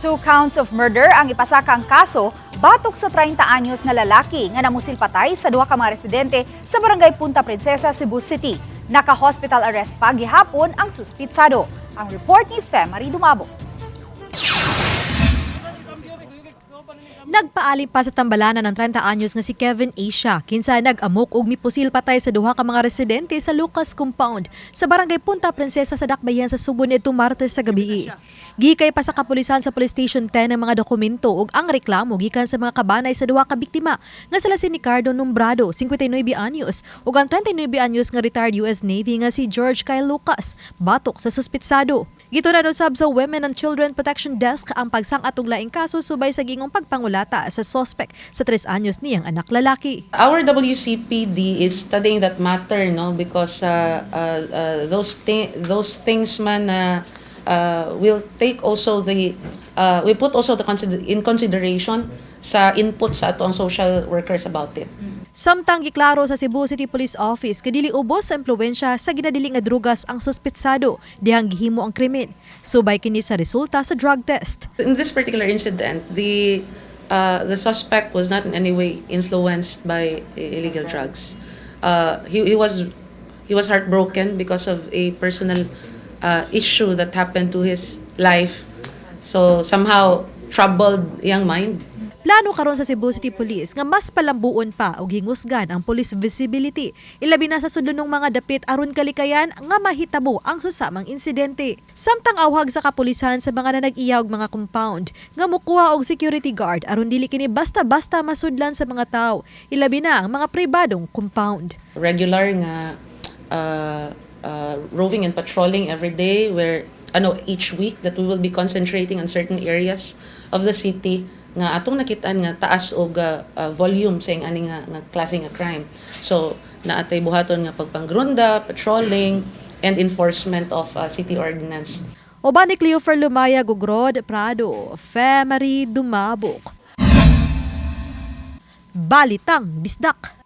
Two counts of murder ang ipasakang kaso batok sa 30 anyos nga lalaki nga namusil patay sa duha ka mga residente sa Barangay Punta Princesa, Cebu City. Naka-hospital arrest pa gihapon ang suspitsado. Ang report ni Femary Dumabo. Nagpaali pa sa tambalanan ng 30 anyos nga si Kevin Asia, kinsa nag-amok og mipusil patay sa duha ka mga residente sa Lucas Compound sa Barangay Punta Princesa sa Dakbayan sa Subo nitong Martes sa gabi. Gikay pa sa kapulisan sa Police Station 10 ang mga dokumento ug ang reklamo gikan sa mga kabanay sa duha ka biktima nga sila si Ricardo Nombrado, 59 anyos, ug ang 39 anyos nga retired US Navy nga si George Kyle Lucas, batok sa suspitsado. Gitunan usab sa Women and Children Protection Desk ang pagsang-at og laing kaso subay sa gingong pagpangulata sa suspect sa 3 anyos niyang anak lalaki. Our WCPD is studying that matter, no, because those things man na will take also the we put also the in consideration sa input sa atoang social workers about it. Samtang giklaro sa Cebu City Police Office kadili ubos sa impluwensya sa ginadili nga drugas ang suspitsado dihang gihimo ang krimen. Subay kini sa resulta sa drug test. In this particular incident, the suspect was not in any way influenced by illegal drugs. He was heartbroken because of a personal issue that happened to his life. So somehow troubled iyang mind. Plano karon sa Cebu City Police nga mas palambuon pa og hingusgan ang police visibility, ilabi na sa sudlonong mga dapit aron kalikayan nga mahitabo ang susamang insidente. Samtang awhag sa kapulisan sa mga nanag-iya og mga compound nga mukuha og security guard aron dili kini basta-basta masudlan sa mga tawo, ilabi na ang mga pribadong compound. Regular nga roving and patrolling every day where ano each week that we will be concentrating on certain areas of the city nga atong nakitaan nga taas og volume sa ani nga klase nga crime. So naatay buhaton nga pagpangronda, patrolling and enforcement of city ordinance. Uban ni Cleofer Lumaya, ug Rod Prado, Femary Dumabok. Balitang Bisdak.